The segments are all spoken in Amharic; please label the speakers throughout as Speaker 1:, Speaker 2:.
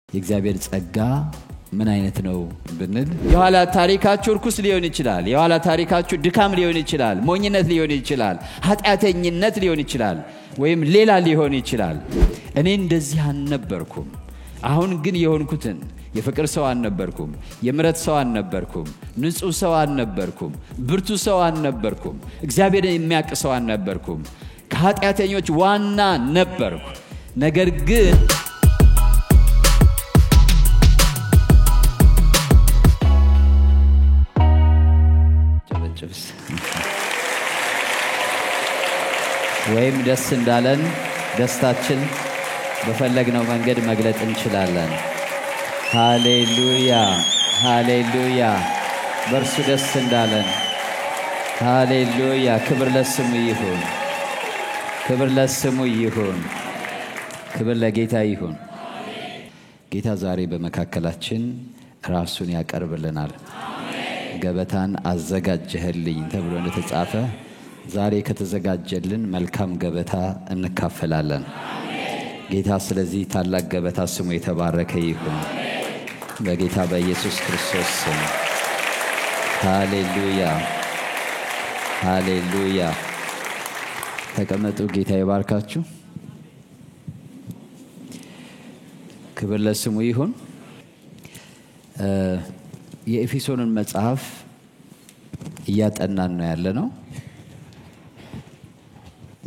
Speaker 1: የእግዚአብሔር ጸጋ ምን አይነት ነው ብንል፣ የኋላ ታሪካችሁ እርኩስ ሊሆን ይችላል። የኋላ ታሪካችሁ ድካም ሊሆን ይችላል። ሞኝነት ሊሆን ይችላል። ኃጢአተኝነት ሊሆን ይችላል። ወይም ሌላ ሊሆን ይችላል። እኔ እንደዚህ አልነበርኩም። አሁን ግን የሆንኩትን የፍቅር ሰው አልነበርኩም። የምሕረት ሰው አልነበርኩም። ንጹሕ ሰው አልነበርኩም። ብርቱ ሰው አልነበርኩም። እግዚአብሔርን የሚያውቅ ሰው አልነበርኩም። ከኃጢአተኞች ዋና ነበርኩ። ነገር ግን ጨበጭብስ ወይም ደስ እንዳለን ደስታችን በፈለግነው መንገድ መግለጥ እንችላለን። ሃሌሉያ ሃሌሉያ! በእርሱ ደስ እንዳለን። ሃሌሉያ! ክብር ለስሙ ይሁን። ክብር ለስሙ ይሁን። ክብር ለጌታ ይሁን። ጌታ ዛሬ በመካከላችን ራሱን ያቀርብልናል። ገበታን አዘጋጀህልኝ ተብሎ እንደተጻፈ ዛሬ ከተዘጋጀልን መልካም ገበታ እንካፈላለን። ጌታ ስለዚህ ታላቅ ገበታ ስሙ የተባረከ ይሁን። በጌታ በኢየሱስ ክርስቶስ ስም ሃሌሉያ ሃሌሉያ። ተቀመጡ። ጌታ ይባርካችሁ። ክብር ለስሙ ይሁን። የኤፌሶንን መጽሐፍ እያጠናን ነው ያለ ነው።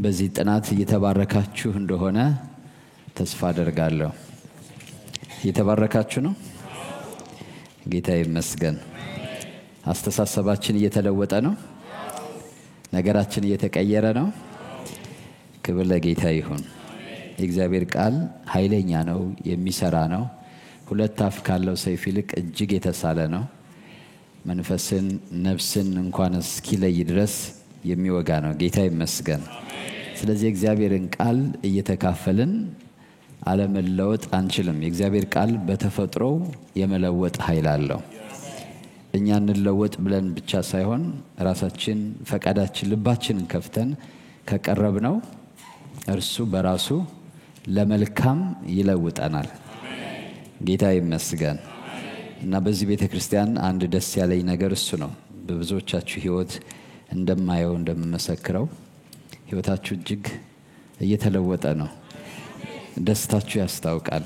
Speaker 1: በዚህ ጥናት እየተባረካችሁ እንደሆነ ተስፋ አደርጋለሁ። እየተባረካችሁ ነው። ጌታ ይመስገን። አስተሳሰባችን እየተለወጠ ነው። ነገራችን እየተቀየረ ነው። ክብር ለጌታ ይሁን። የእግዚአብሔር ቃል ኃይለኛ ነው፣ የሚሰራ ነው። ሁለት አፍ ካለው ሰይፍ ይልቅ እጅግ የተሳለ ነው። መንፈስን ነፍስን እንኳን እስኪለይ ድረስ የሚወጋ ነው። ጌታ ይመስገን። ስለዚህ የእግዚአብሔርን ቃል እየተካፈልን አለመለወጥ አንችልም። የእግዚአብሔር ቃል በተፈጥሮው የመለወጥ ኃይል አለው። እኛ እንለወጥ ብለን ብቻ ሳይሆን ራሳችን ፈቃዳችን፣ ልባችንን ከፍተን ከቀረብነው እርሱ በራሱ ለመልካም ይለውጠናል። ጌታ ይመስገን። እና በዚህ ቤተ ክርስቲያን አንድ ደስ ያለኝ ነገር እሱ ነው። በብዙዎቻችሁ ሕይወት እንደማየው እንደምመሰክረው ሕይወታችሁ እጅግ እየተለወጠ ነው። ደስታችሁ ያስታውቃል።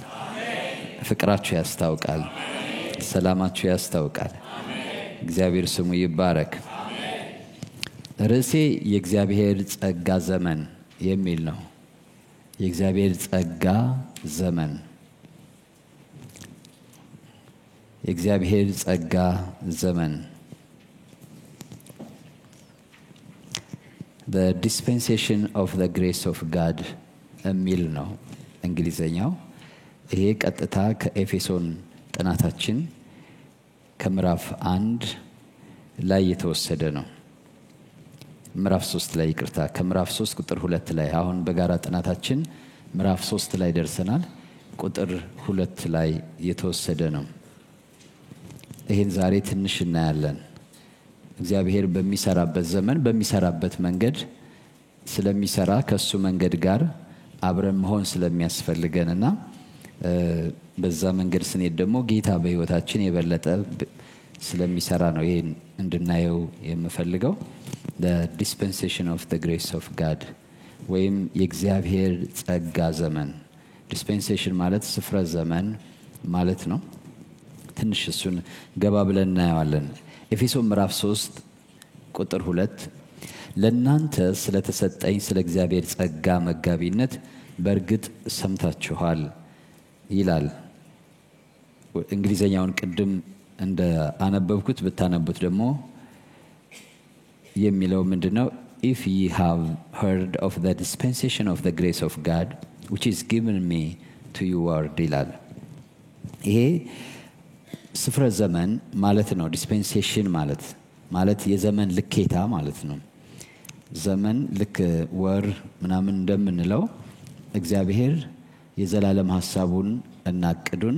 Speaker 1: ፍቅራችሁ ያስታውቃል። ሰላማችሁ ያስታውቃል። እግዚአብሔር ስሙ ይባረክ። ርዕሴ የእግዚአብሔር ጸጋ ዘመን የሚል ነው። የእግዚአብሔር ጸጋ ዘመን፣ የእግዚአብሔር ጸጋ ዘመን፣ The dispensation of the grace of God የሚል ነው እንግሊዘኛው። ይሄ ቀጥታ ከኤፌሶን ጥናታችን ከምዕራፍ 1 ላይ የተወሰደ ነው። ምዕራፍ 3 ላይ፣ ይቅርታ፣ ከምዕራፍ 3 ቁጥር 2 ላይ። አሁን በጋራ ጥናታችን ምዕራፍ 3 ላይ ደርሰናል። ቁጥር 2 ላይ የተወሰደ ነው። ይህን ዛሬ ትንሽ እናያለን። እግዚአብሔር በሚሰራበት ዘመን በሚሰራበት መንገድ ስለሚሰራ ከእሱ መንገድ ጋር አብረን መሆን ስለሚያስፈልገን እና በዛ መንገድ ስንሄድ ደግሞ ጌታ በሕይወታችን የበለጠ ስለሚሰራ ነው ይህን እንድናየው የምፈልገው። Dispensation of the grace of God ወይም የእግዚአብሔር ጸጋ ዘመን። Dispensation ማለት ስፍረ ዘመን ማለት ነው። ትንሽ እሱን ገባ ብለን እናየዋለን። ኤፌሶን ምዕራፍ 3 ቁጥር 2 ለእናንተ ስለተሰጠኝ ስለ እግዚአብሔር ጸጋ መጋቢነት በእርግጥ ሰምታችኋል ይላል። እንግሊዘኛውን ቅድም እንደ አነበብኩት ብታነቡት ደግሞ የሚለው ምንድን ነው? If ye have heard of the dispensation of the grace of God which is given me to you word ይላል። ይሄ ስፍረ ዘመን ማለት ነው። Dispensation ማለት የዘመን ልኬታ ማለት ነው። ዘመን ልክ ወር ምናምን እንደምንለው እግዚአብሔር የዘላለም ሀሳቡን እና እቅዱን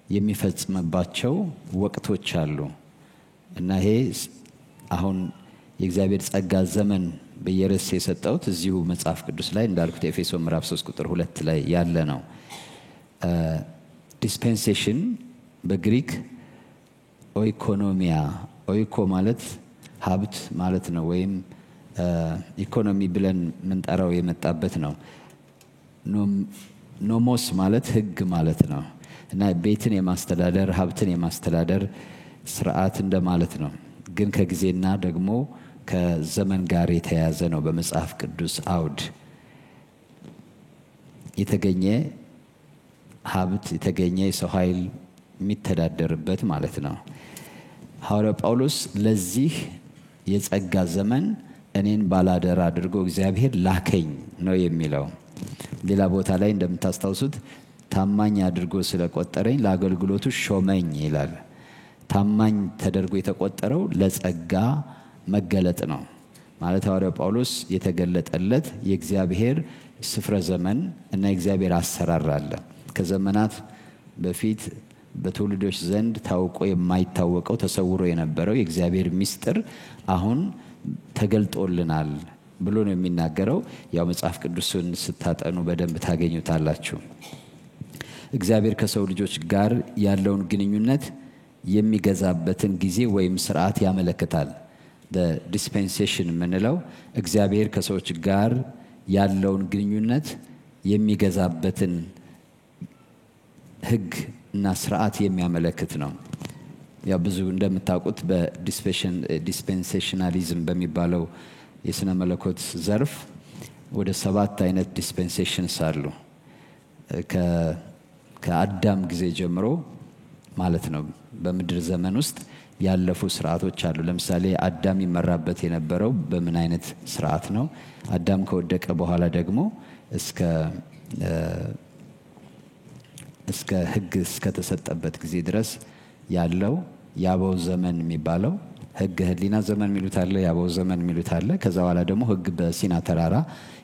Speaker 1: የሚፈጽምባቸው ወቅቶች አሉ እና ይሄ አሁን የእግዚአብሔር ጸጋ ዘመን ብዬ ርዕስ የሰጠሁት እዚሁ መጽሐፍ ቅዱስ ላይ እንዳልኩት ኤፌሶን ምዕራፍ 3 ቁጥር 2 ላይ ያለ ነው። Dispensation በግሪክ ኦይኮኖሚያ፣ ኦይኮ ማለት ሀብት ማለት ነው፣ ወይም ኢኮኖሚ ብለን የምንጠራው የመጣበት ነው። ኖሞስ ማለት ሕግ ማለት ነው እና ቤትን የማስተዳደር፣ ሀብትን የማስተዳደር ስርዓት እንደማለት ነው። ግን ከጊዜና ደግሞ ከዘመን ጋር የተያያዘ ነው። በመጽሐፍ ቅዱስ አውድ የተገኘ ሀብት፣ የተገኘ የሰው ኃይል የሚተዳደርበት ማለት ነው። ሐዋርያው ጳውሎስ ለዚህ የጸጋ ዘመን እኔን ባላደራ አድርጎ እግዚአብሔር ላከኝ ነው የሚለው። ሌላ ቦታ ላይ እንደምታስታውሱት ታማኝ አድርጎ ስለቆጠረኝ ለአገልግሎቱ ሾመኝ ይላል። ታማኝ ተደርጎ የተቆጠረው ለጸጋ መገለጥ ነው። ማለት ሐዋርያው ጳውሎስ የተገለጠለት የእግዚአብሔር ስፍረ ዘመን እና የእግዚአብሔር አሰራር አለ። ከዘመናት በፊት በትውልዶች ዘንድ ታውቆ የማይታወቀው፣ ተሰውሮ የነበረው የእግዚአብሔር ምስጢር አሁን ተገልጦልናል ብሎ ነው የሚናገረው። ያው መጽሐፍ ቅዱስን ስታጠኑ በደንብ ታገኙታላችሁ። እግዚአብሔር ከሰው ልጆች ጋር ያለውን ግንኙነት የሚገዛበትን ጊዜ ወይም ስርዓት ያመለክታል። Dispensation የምንለው እግዚአብሔር ከሰዎች ጋር ያለውን ግንኙነት የሚገዛበትን ሕግ እና ስርዓት የሚያመለክት ነው። ያው ብዙ እንደምታውቁት በ dispensationalism በሚባለው የስነ መለኮት ዘርፍ ወደ ሰባት አይነት dispensations አሉ። ከአዳም ጊዜ ጀምሮ ማለት ነው። በምድር ዘመን ውስጥ ያለፉ ስርዓቶች አሉ። ለምሳሌ አዳም ይመራበት የነበረው በምን አይነት ስርዓት ነው? አዳም ከወደቀ በኋላ ደግሞ እስከ ሕግ እስከተሰጠበት ጊዜ ድረስ ያለው የአበው ዘመን የሚባለው፣ ሕገ ሕሊና ዘመን የሚሉት አለ፣ የአበው ዘመን የሚሉት አለ። ከዛ በኋላ ደግሞ ሕግ በሲና ተራራ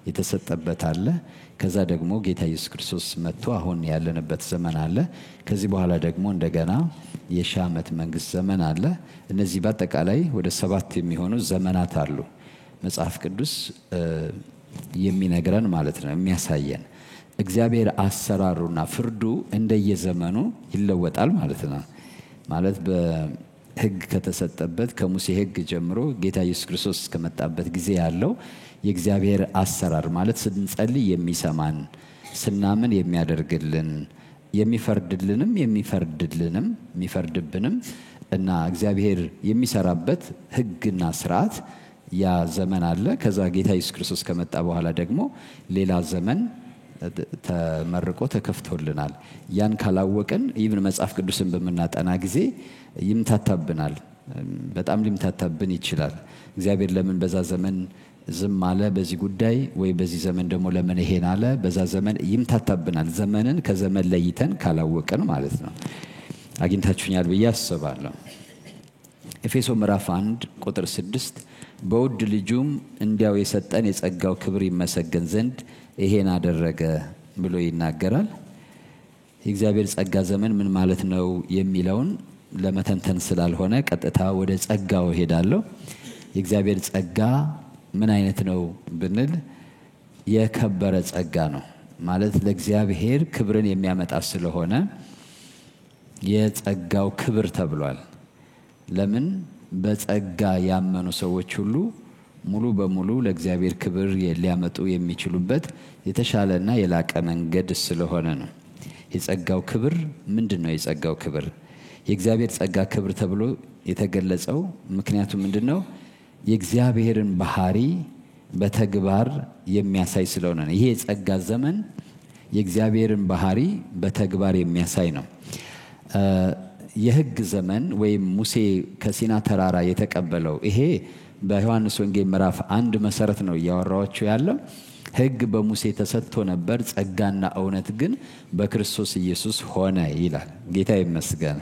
Speaker 1: የተሰጠበት አለ። ከዛ ደግሞ ጌታ ኢየሱስ ክርስቶስ መጥቶ አሁን ያለንበት ዘመን አለ። ከዚህ በኋላ ደግሞ እንደገና የሺህ ዓመት መንግስት ዘመን አለ። እነዚህ በአጠቃላይ ወደ ሰባት የሚሆኑ ዘመናት አሉ። መጽሐፍ ቅዱስ የሚነግረን ማለት ነው፣ የሚያሳየን እግዚአብሔር አሰራሩና ፍርዱ እንደየዘመኑ ይለወጣል ማለት ነው። ማለት በሕግ ከተሰጠበት ከሙሴ ሕግ ጀምሮ ጌታ ኢየሱስ ክርስቶስ እስከመጣበት ጊዜ ያለው የእግዚአብሔር አሰራር፣ ማለት ስንጸልይ የሚሰማን፣ ስናምን የሚያደርግልን፣ የሚፈርድልንም የሚፈርድብንም እና እግዚአብሔር የሚሰራበት ሕግና ስርዓት ያ ዘመን አለ። ከዛ ጌታ ኢየሱስ ክርስቶስ ከመጣ በኋላ ደግሞ ሌላ ዘመን ተመርቆ ተከፍቶልናል። ያን ካላወቅን even መጽሐፍ ቅዱስን በምናጠና ጊዜ ይምታታብናል። በጣም ሊምታታብን ይችላል። እግዚአብሔር ለምን በዛ ዘመን ዝም አለ በዚህ ጉዳይ፣ ወይ በዚህ ዘመን ደግሞ ለምን ይሄን አለ በዛ ዘመን፣ ይምታታብናል። ዘመንን ከዘመን ለይተን ካላወቅን ማለት ነው። አግኝታችሁኛል ብዬ አስባለሁ። ኤፌሶ ምዕራፍ 1 ቁጥር 6 በውድ ልጁም እንዲያው የሰጠን የጸጋው ክብር ይመሰገን ዘንድ ይሄን አደረገ ብሎ ይናገራል። የእግዚአብሔር ጸጋ ዘመን ምን ማለት ነው የሚለውን ለመተንተን ስላልሆነ ቀጥታ ወደ ጸጋው እሄዳለሁ። የእግዚአብሔር ጸጋ ምን አይነት ነው ብንል የከበረ ጸጋ ነው። ማለት ለእግዚአብሔር ክብርን የሚያመጣ ስለሆነ የጸጋው ክብር ተብሏል። ለምን? በጸጋ ያመኑ ሰዎች ሁሉ ሙሉ በሙሉ ለእግዚአብሔር ክብር ሊያመጡ የሚችሉበት የተሻለና የላቀ መንገድ ስለሆነ ነው። የጸጋው ክብር ምንድን ነው? የጸጋው ክብር፣ የእግዚአብሔር ጸጋ ክብር ተብሎ የተገለጸው ምክንያቱ ምንድን ነው? የእግዚአብሔርን ባህሪ በተግባር የሚያሳይ ስለሆነ ነው። ይሄ የጸጋ ዘመን የእግዚአብሔርን ባህሪ በተግባር የሚያሳይ ነው። የሕግ ዘመን ወይም ሙሴ ከሲና ተራራ የተቀበለው፣ ይሄ በዮሐንስ ወንጌል ምዕራፍ 1 መሰረት ነው እያወራኋችሁ ያለው። ሕግ በሙሴ ተሰጥቶ ነበር፣ ጸጋና እውነት ግን በክርስቶስ ኢየሱስ ሆነ ይላል። ጌታ ይመስገን።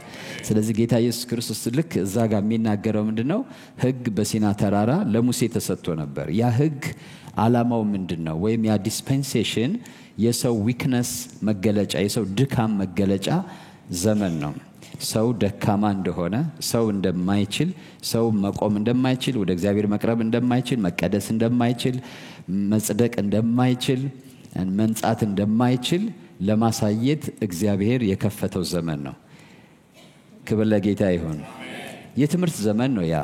Speaker 1: ስለዚህ ጌታ ኢየሱስ ክርስቶስ ልክ እዛ ጋር የሚናገረው ምንድን ነው? ሕግ በሲና ተራራ ለሙሴ ተሰጥቶ ነበር። ያ ሕግ ዓላማው ምንድን ነው? ወይም ያ dispensation የሰው weakness መገለጫ፣ የሰው ድካም መገለጫ ዘመን ነው። ሰው ደካማ እንደሆነ፣ ሰው እንደማይችል፣ ሰው መቆም እንደማይችል፣ ወደ እግዚአብሔር መቅረብ እንደማይችል፣ መቀደስ እንደማይችል፣ መጽደቅ እንደማይችል፣ መንጻት እንደማይችል ለማሳየት እግዚአብሔር የከፈተው ዘመን ነው። ክብር ለጌታ ይሁን። የትምህርት ዘመን ነው። ያ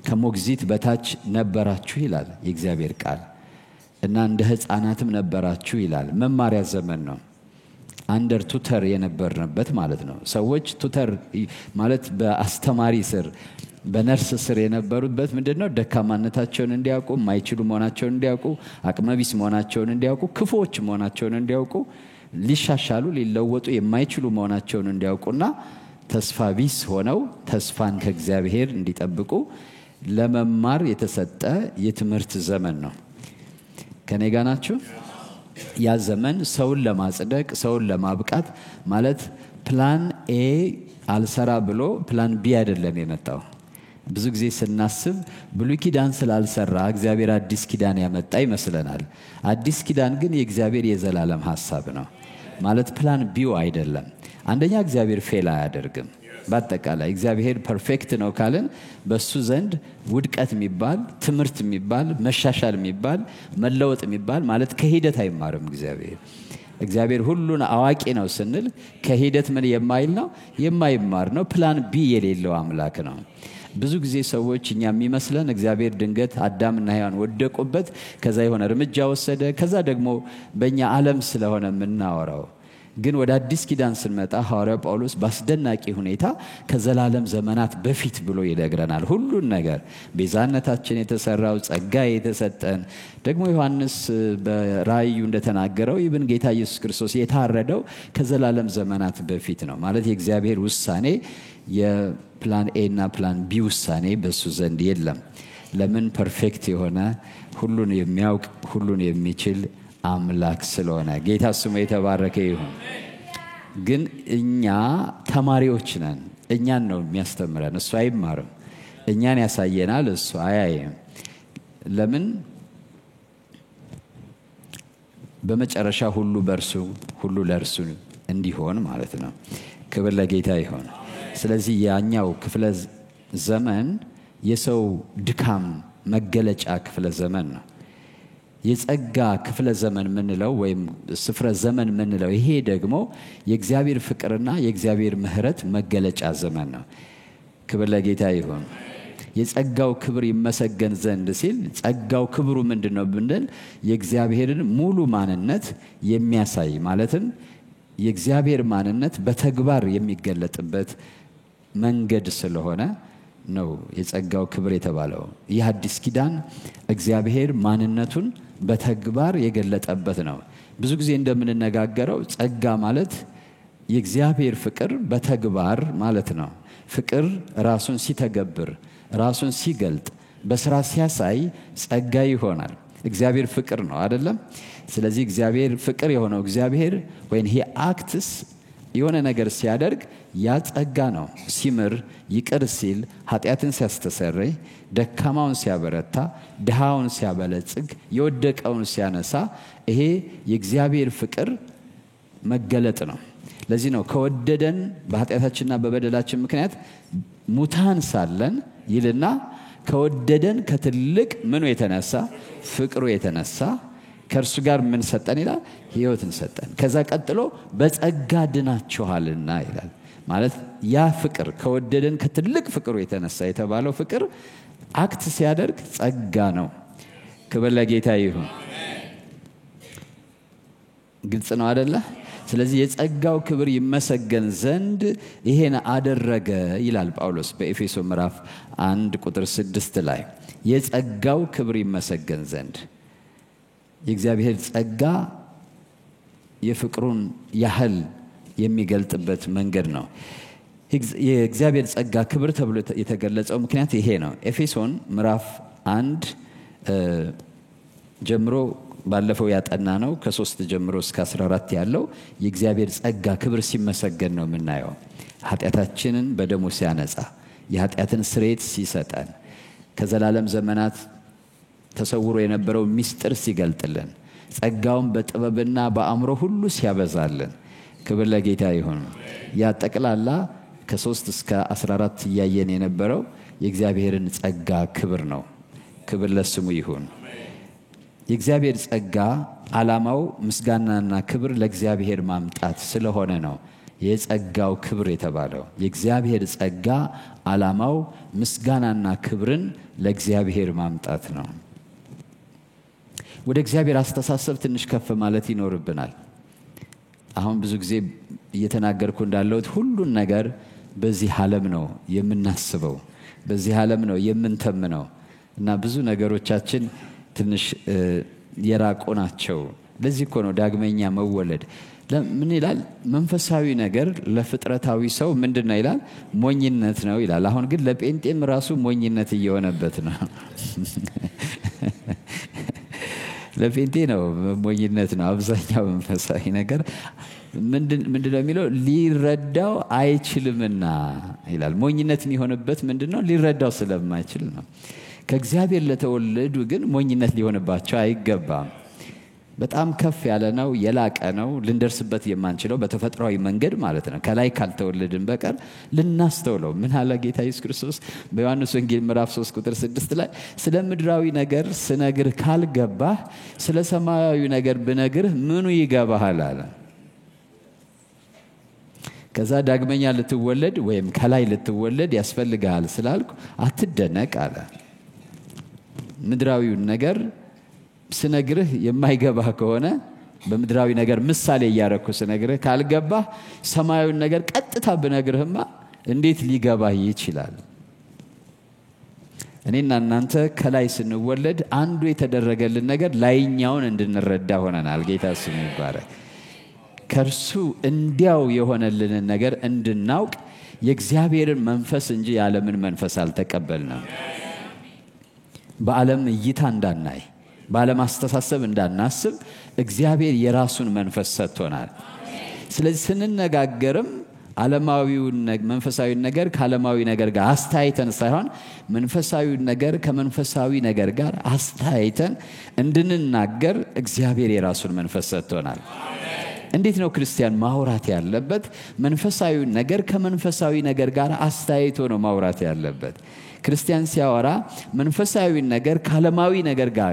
Speaker 1: ከሞግዚት በታች ነበራችሁ ይላል የእግዚአብሔር ቃል እና እንደ ሕፃናትም ነበራችሁ ይላል። መማሪያ ዘመን ነው። Under tutor የነበርንበት ማለት ነው። ሰዎች tutor ማለት በአስተማሪ ስር በነርስ ስር የነበሩበት ምንድን ነው? ደካማነታቸውን እንዲያውቁ፣ የማይችሉ መሆናቸውን እንዲያውቁ፣ አቅመቢስ መሆናቸውን እንዲያውቁ፣ ክፉዎች መሆናቸውን እንዲያውቁ፣ ሊሻሻሉ ሊለወጡ የማይችሉ መሆናቸውን እንዲያውቁና ተስፋ ቢስ ሆነው ተስፋን ከእግዚአብሔር እንዲጠብቁ ለመማር የተሰጠ የትምህርት ዘመን ነው። ከኔ ጋር ናችሁ? ያ ዘመን ሰውን ለማጽደቅ፣ ሰውን ለማብቃት ማለት plan A አልሰራ ብሎ plan B አይደለም የመጣው። ብዙ ጊዜ ስናስብ ብሉይ ኪዳን ስላልሰራ እግዚአብሔር አዲስ ኪዳን ያመጣ ይመስለናል። አዲስ ኪዳን ግን የእግዚአብሔር የዘላለም ሀሳብ ነው። ማለት plan B ው አይደለም። አንደኛ እግዚአብሔር fail አያደርግም። በአጠቃላይ እግዚአብሔር perfect ነው ካልን በሱ ዘንድ ውድቀት የሚባል፣ ትምህርት የሚባል፣ መሻሻል የሚባል፣ መለወጥ የሚባል ማለት ከሂደት አይማርም እግዚአብሔር። እግዚአብሔር ሁሉን አዋቂ ነው ስንል ከሂደት ምን የማይል ነው? የማይማር ነው። Plan B የሌለው አምላክ ነው። ብዙ ጊዜ ሰዎች እኛ የሚመስለን እግዚአብሔር ድንገት አዳምና ሔዋን ወደቁበት፣ ከዛ የሆነ እርምጃ ወሰደ፣ ከዛ ደግሞ በእኛ ዓለም ስለሆነ የምናወራው። ግን ወደ አዲስ ኪዳን ስንመጣ ሐዋርያው ጳውሎስ በአስደናቂ ሁኔታ ከዘላለም ዘመናት በፊት ብሎ ይነግረናል። ሁሉን ነገር ቤዛነታችን የተሰራው፣ ጸጋ የተሰጠን፣ ደግሞ ዮሐንስ በራእዩ እንደተናገረው ይብን ጌታ ኢየሱስ ክርስቶስ የታረደው ከዘላለም ዘመናት በፊት ነው። ማለት የእግዚአብሔር ውሳኔ የ plan A እና plan B ውሳኔ በሱ ዘንድ የለም። ለምን? Perfect የሆነ፣ ሁሉን የሚያውቅ፣ ሁሉን የሚችል አምላክ ስለሆነ። ጌታ ስሙ የተባረከ ይሁን። ግን እኛ ተማሪዎች ነን። እኛን ነው የሚያስተምረን፣ እሱ አይማርም። እኛን ያሳየናል፣ እሱ አያይም። ለምን? በመጨረሻ ሁሉ በእርሱ፣ ሁሉ ለእርሱ እንዲሆን ማለት ነው። ክብር ለጌታ ይሁን። ስለዚህ ያኛው ክፍለ ዘመን የሰው ድካም መገለጫ ክፍለ ዘመን ነው። የጸጋ ክፍለ ዘመን ምንለው ወይም ስፍረ ዘመን ምንለው ይሄ ደግሞ የእግዚአብሔር ፍቅርና የእግዚአብሔር ምሕረት መገለጫ ዘመን ነው። ክብር ለጌታ ይሁን። የጸጋው ክብር ይመሰገን ዘንድ ሲል ጸጋው ክብሩ ምንድን ነው ብንል የእግዚአብሔርን ሙሉ ማንነት የሚያሳይ፣ ማለትም የእግዚአብሔር ማንነት በተግባር የሚገለጥበት መንገድ ስለሆነ ነው የጸጋው ክብር የተባለው። ይህ አዲስ ኪዳን እግዚአብሔር ማንነቱን በተግባር የገለጠበት ነው። ብዙ ጊዜ እንደምንነጋገረው ጸጋ ማለት የእግዚአብሔር ፍቅር በተግባር ማለት ነው። ፍቅር ራሱን ሲተገብር፣ ራሱን ሲገልጥ፣ በስራ ሲያሳይ ጸጋ ይሆናል። እግዚአብሔር ፍቅር ነው አይደለም? ስለዚህ እግዚአብሔር ፍቅር የሆነው እግዚአብሔር when he acts፣ የሆነ ነገር ሲያደርግ ያ ጸጋ ነው። ሲምር፣ ይቅር ሲል፣ ኃጢአትን ሲያስተሰርይ፣ ደካማውን ሲያበረታ፣ ድሃውን ሲያበለጽግ፣ የወደቀውን ሲያነሳ ይሄ የእግዚአብሔር ፍቅር መገለጥ ነው። ለዚህ ነው ከወደደን በኃጢአታችንና በበደላችን ምክንያት ሙታን ሳለን ይልና ከወደደን ከትልቅ ምኑ የተነሳ፣ ፍቅሩ የተነሳ ከእርሱ ጋር ምን ሰጠን ይላል? ሕይወትን ሰጠን። ከዛ ቀጥሎ በጸጋ ድናችኋልና ይላል። ማለት ያ ፍቅር ከወደደን ከትልቅ ፍቅሩ የተነሳ የተባለው ፍቅር act ሲያደርግ ጸጋ ነው። ክብር ለጌታ ይሁን። ግልጽ ነው አደለ? ስለዚህ የጸጋው ክብር ይመሰገን ዘንድ ይሄን አደረገ ይላል ጳውሎስ በኤፌሶ ምዕራፍ 1 ቁጥር 6 ላይ። የጸጋው ክብር ይመሰገን ዘንድ። የእግዚአብሔር ጸጋ የፍቅሩን ያህል የሚገልጥበት መንገድ ነው። የእግዚአብሔር ጸጋ ክብር ተብሎ የተገለጸው ምክንያት ይሄ ነው። ኤፌሶን ምዕራፍ 1 ጀምሮ ባለፈው ያጠናነው ከ3 ጀምሮ እስከ 14 ያለው የእግዚአብሔር ጸጋ ክብር ሲመሰገን ነው የምናየው። ኃጢአታችንን በደሙ ሲያነጻ፣ የኃጢአትን ስርየት ሲሰጠን፣ ከዘላለም ዘመናት ተሰውሮ የነበረው ሚስጥር ሲገልጥልን፣ ጸጋውን በጥበብና በአእምሮ ሁሉ ሲያበዛልን፣ ክብር ለጌታ ይሁን። ያ ጠቅላላ ከ3 እስከ 14 እያየን የነበረው የእግዚአብሔርን ጸጋ ክብር ነው። ክብር ለስሙ ይሁን። የእግዚአብሔር ጸጋ ዓላማው ምስጋናና ክብር ለእግዚአብሔር ማምጣት ስለሆነ ነው የጸጋው ክብር የተባለው። የእግዚአብሔር ጸጋ ዓላማው ምስጋናና ክብርን ለእግዚአብሔር ማምጣት ነው። ወደ እግዚአብሔር አስተሳሰብ ትንሽ ከፍ ማለት ይኖርብናል። አሁን ብዙ ጊዜ እየተናገርኩ እንዳለሁት ሁሉን ነገር በዚህ ዓለም ነው የምናስበው፣ በዚህ ዓለም ነው የምንተምነው እና ብዙ ነገሮቻችን ትንሽ የራቁ ናቸው። ለዚህ እኮ ነው ዳግመኛ መወለድ። ምን ይላል? መንፈሳዊ ነገር ለፍጥረታዊ ሰው ምንድን ነው ይላል? ሞኝነት ነው ይላል። አሁን ግን ለጴንጤም ራሱ ሞኝነት እየሆነበት ነው። ለጴንጤ ነው ሞኝነት ነው አብዛኛው መንፈሳዊ ነገር። ምንድነው የሚለው? ሊረዳው አይችልምና ይላል። ሞኝነት የሚሆንበት ምንድነው? ሊረዳው ስለማይችል ነው። ከእግዚአብሔር ለተወለዱ ግን ሞኝነት ሊሆንባቸው አይገባም። በጣም ከፍ ያለ ነው፣ የላቀ ነው፣ ልንደርስበት የማንችለው በተፈጥሯዊ መንገድ ማለት ነው። ከላይ ካልተወለድን በቀር ልናስተውለው። ምን አለ ጌታ ኢየሱስ ክርስቶስ በዮሐንስ ወንጌል ምዕራፍ 3 ቁጥር 6 ላይ ስለ ምድራዊ ነገር ስነግርህ ካልገባህ ስለ ሰማያዊ ነገር ብነግርህ ምኑ ይገባሃል አለ። ከዛ ዳግመኛ ልትወለድ ወይም ከላይ ልትወለድ ያስፈልግሃል ስላልኩ አትደነቅ አለ። ምድራዊውን ነገር ስነግርህ የማይገባህ ከሆነ በምድራዊ ነገር ምሳሌ እያረኩ ስነግርህ ካልገባህ ሰማያዊውን ነገር ቀጥታ ብነግርህማ እንዴት ሊገባህ ይችላል? እኔና እናንተ ከላይ ስንወለድ አንዱ የተደረገልን ነገር ላይኛውን እንድንረዳ ሆነናል። ጌታ ስሙ ይባረክ። ከእርሱ እንዲያው የሆነልንን ነገር እንድናውቅ የእግዚአብሔርን መንፈስ እንጂ የዓለምን መንፈስ አልተቀበልንም። በዓለም እይታ እንዳናይ፣ በዓለም አስተሳሰብ እንዳናስብ እግዚአብሔር የራሱን መንፈስ ሰጥቶናል። ስለዚህ ስንነጋገርም ዓለማዊውን መንፈሳዊ ነገር ከዓለማዊ ነገር ጋር አስተያይተን ሳይሆን መንፈሳዊውን ነገር ከመንፈሳዊ ነገር ጋር አስተያይተን እንድንናገር እግዚአብሔር የራሱን መንፈስ ሰጥቶናል። እንዴት ነው ክርስቲያን ማውራት ያለበት? መንፈሳዊ ነገር ከመንፈሳዊ ነገር ጋር አስተያይቶ ነው ማውራት ያለበት። ክርስቲያን ሲያወራ መንፈሳዊ ነገር ከዓለማዊ ነገር ጋር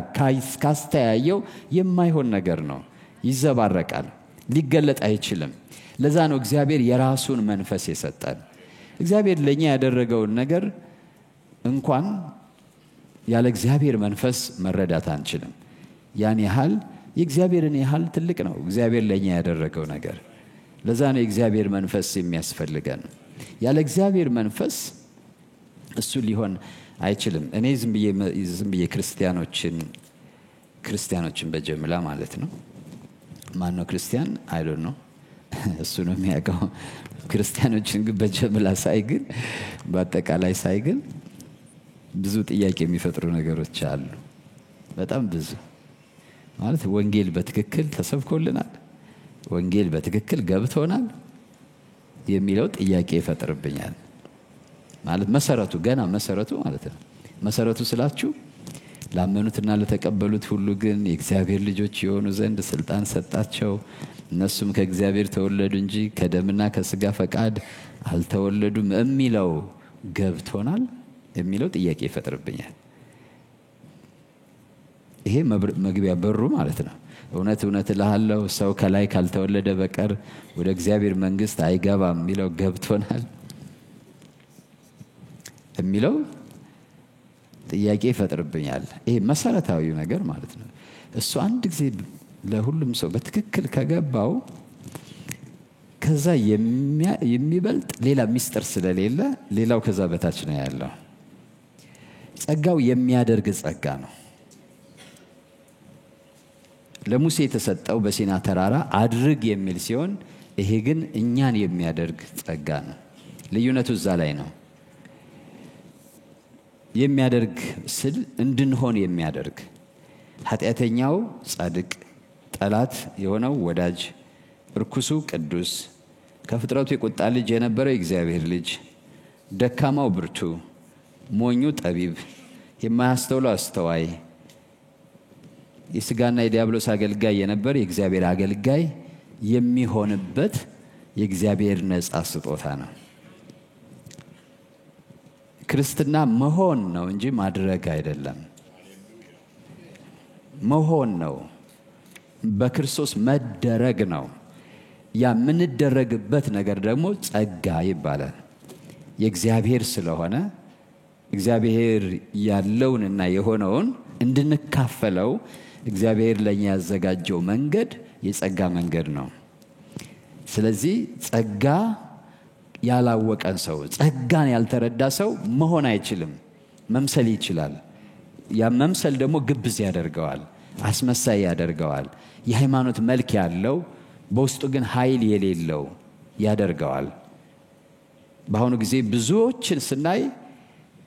Speaker 1: ካስተያየው የማይሆን ነገር ነው፣ ይዘባረቃል፣ ሊገለጥ አይችልም። ለዛ ነው እግዚአብሔር የራሱን መንፈስ የሰጠን። እግዚአብሔር ለኛ ያደረገውን ነገር እንኳን ያለ እግዚአብሔር መንፈስ መረዳት አንችልም። ያን ያህል የእግዚአብሔርን ያህል ትልቅ ነው እግዚአብሔር ለኛ ያደረገው ነገር። ለዛ ነው የእግዚአብሔር መንፈስ የሚያስፈልገን። ያለ እግዚአብሔር መንፈስ እሱ ሊሆን አይችልም። እኔ ዝም ብዬ ክርስቲያኖችን በጀምላ ማለት ነው። ማን ነው ክርስቲያን? I don't know፣ እሱ ነው የሚያውቀው። ክርስቲያኖችን ግን በጀምላ ሳይ ግን በአጠቃላይ ሳይ ግን ብዙ ጥያቄ የሚፈጥሩ ነገሮች አሉ። በጣም ብዙ። ማለት ወንጌል በትክክል ተሰብኮልናል፣ ወንጌል በትክክል ገብቶናል የሚለው ጥያቄ ይፈጥርብኛል። ማለት መሰረቱ ገና መሰረቱ ማለት ነው። መሰረቱ ስላችሁ ላመኑትና ለተቀበሉት ሁሉ ግን የእግዚአብሔር ልጆች የሆኑ ዘንድ ስልጣን ሰጣቸው፣ እነሱም ከእግዚአብሔር ተወለዱ እንጂ ከደምና ከስጋ ፈቃድ አልተወለዱም የሚለው ገብቶናል የሚለው ጥያቄ ይፈጥርብኛል። ይሄ መግቢያ በሩ ማለት ነው። እውነት እውነት እልሃለሁ ሰው ከላይ ካልተወለደ በቀር ወደ እግዚአብሔር መንግስት አይገባም የሚለው ገብቶናል የሚለው ጥያቄ ይፈጥርብኛል። ይሄ መሰረታዊው ነገር ማለት ነው። እሱ አንድ ጊዜ ለሁሉም ሰው በትክክል ከገባው ከዛ የሚበልጥ ሌላ ሚስጥር ስለሌለ ሌላው ከዛ በታች ነው ያለው። ጸጋው የሚያደርግ ጸጋ ነው። ለሙሴ የተሰጠው በሲና ተራራ አድርግ የሚል ሲሆን ይሄ ግን እኛን የሚያደርግ ጸጋ ነው። ልዩነቱ እዛ ላይ ነው። የሚያደርግ ስል እንድንሆን የሚያደርግ፣ ኃጢአተኛው ጻድቅ፣ ጠላት የሆነው ወዳጅ፣ እርኩሱ ቅዱስ፣ ከፍጥረቱ የቁጣ ልጅ የነበረው የእግዚአብሔር ልጅ፣ ደካማው ብርቱ፣ ሞኙ ጠቢብ፣ የማያስተውለው አስተዋይ፣ የስጋና የዲያብሎስ አገልጋይ የነበረ የእግዚአብሔር አገልጋይ የሚሆንበት የእግዚአብሔር ነጻ ስጦታ ነው። ክርስትና መሆን ነው እንጂ ማድረግ አይደለም። መሆን ነው። በክርስቶስ መደረግ ነው። ያ የምንደረግበት ነገር ደግሞ ጸጋ ይባላል። የእግዚአብሔር ስለሆነ እግዚአብሔር ያለውንና የሆነውን እንድንካፈለው እግዚአብሔር ለኛ ያዘጋጀው መንገድ የጸጋ መንገድ ነው። ስለዚህ ጸጋ ያላወቀን ሰው፣ ጸጋን ያልተረዳ ሰው መሆን አይችልም። መምሰል ይችላል። ያ መምሰል ደግሞ ግብዝ ያደርገዋል፣ አስመሳይ ያደርገዋል። የሃይማኖት መልክ ያለው በውስጡ ግን ኃይል የሌለው ያደርገዋል። በአሁኑ ጊዜ ብዙዎችን ስናይ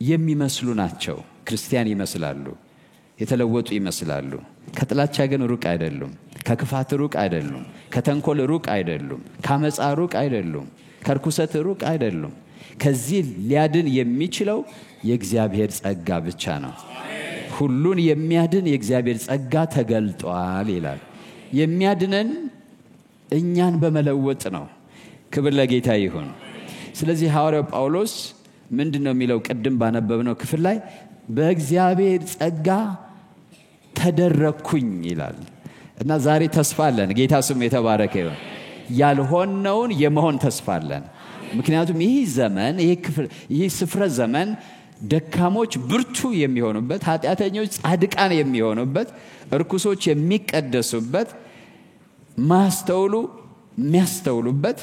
Speaker 1: የሚመስሉ ናቸው። ክርስቲያን ይመስላሉ፣ የተለወጡ ይመስላሉ። ከጥላቻ ግን ሩቅ አይደሉም። ከክፋት ሩቅ አይደሉም። ከተንኮል ሩቅ አይደሉም። ከአመፃ ሩቅ አይደሉም። ከርኩሰት ሩቅ አይደሉም። ከዚህ ሊያድን የሚችለው የእግዚአብሔር ጸጋ ብቻ ነው። ሁሉን የሚያድን የእግዚአብሔር ጸጋ ተገልጧል ይላል። የሚያድነን እኛን በመለወጥ ነው። ክብር ለጌታ ይሁን። ስለዚህ ሐዋርያው ጳውሎስ ምንድነው የሚለው? ቅድም ባነበብነው ክፍል ላይ በእግዚአብሔር ጸጋ ተደረኩኝ ይላል። እና ዛሬ ተስፋ አለን። ጌታ ስሙ የተባረከ ይሁን። ያልሆነውን የመሆን ተስፋ አለን። ምክንያቱም ይህ ዘመን፣ ይህ ስፍረ ዘመን ደካሞች ብርቱ የሚሆኑበት፣ ኃጢአተኞች ጻድቃን የሚሆኑበት፣ እርኩሶች የሚቀደሱበት፣ ማስተውሉ የሚያስተውሉበት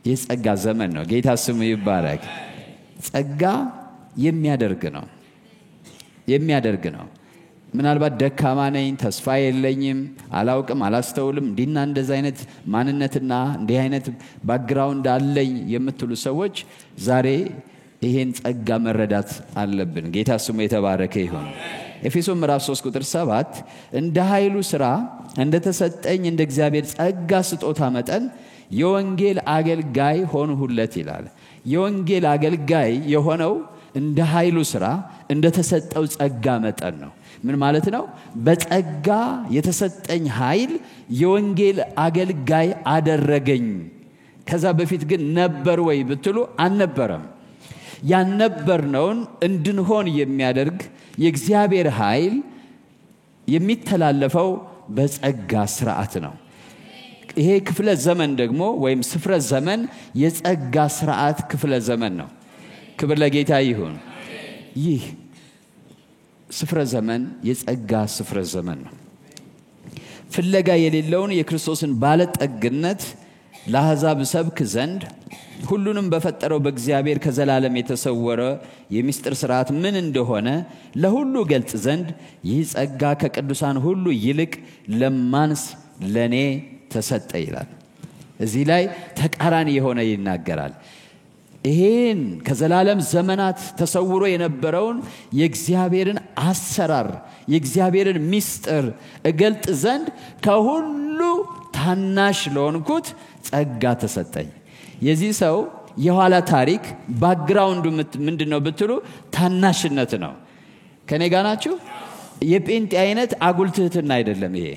Speaker 1: የጸጋ ዘመን ነው። ጌታ ስሙ ይባረክ። ጸጋ የሚያደርግ ነው፣ የሚያደርግ ነው። ምናልባት ደካማ ነኝ፣ ተስፋ የለኝም፣ አላውቅም፣ አላስተውልም፣ እንዲና እንደዛ አይነት ማንነትና እንዲህ አይነት background አለኝ የምትሉ ሰዎች ዛሬ ይሄን ጸጋ መረዳት አለብን። ጌታ ስሙ የተባረከ ይሁን። ኤፌሶን ምዕራፍ 3 ቁጥር 7 እንደ ኃይሉ ሥራ እንደተሰጠኝ እንደ እግዚአብሔር ጸጋ ስጦታ መጠን የወንጌል አገልጋይ ሆንሁለት ይላል። የወንጌል አገልጋይ የሆነው እንደ ኃይሉ ሥራ እንደተሰጠው ጸጋ መጠን ነው። ምን ማለት ነው? በጸጋ የተሰጠኝ ኃይል የወንጌል አገልጋይ አደረገኝ። ከዛ በፊት ግን ነበር ወይ ብትሉ አልነበረም። ያልነበርነውን እንድንሆን የሚያደርግ የእግዚአብሔር ኃይል የሚተላለፈው በጸጋ ስርዓት ነው። ይሄ ክፍለ ዘመን ደግሞ ወይም ስፍረ ዘመን የጸጋ ስርዓት ክፍለ ዘመን ነው። ክብር ለጌታ ይሁን። ይህ ስፍረ ዘመን የጸጋ ስፍረ ዘመን ነው። ፍለጋ የሌለውን የክርስቶስን ባለጠግነት ለአሕዛብ ሰብክ ዘንድ ሁሉንም በፈጠረው በእግዚአብሔር ከዘላለም የተሰወረ የሚስጥር ስርዓት ምን እንደሆነ ለሁሉ ገልጽ ዘንድ ይህ ጸጋ ከቅዱሳን ሁሉ ይልቅ ለማንስ ለኔ ተሰጠ ይላል። እዚህ ላይ ተቃራኒ የሆነ ይናገራል። ይሄን ከዘላለም ዘመናት ተሰውሮ የነበረውን የእግዚአብሔርን አሰራር የእግዚአብሔርን ሚስጥር እገልጥ ዘንድ ከሁሉ ታናሽ ለሆንኩት ጸጋ ተሰጠኝ። የዚህ ሰው የኋላ ታሪክ background ኡ ምንድነው ብትሉ ታናሽነት ነው። ከኔ ጋር ናችሁ? የጴንጤ አይነት አጉል ትህትና አይደለም። ይሄ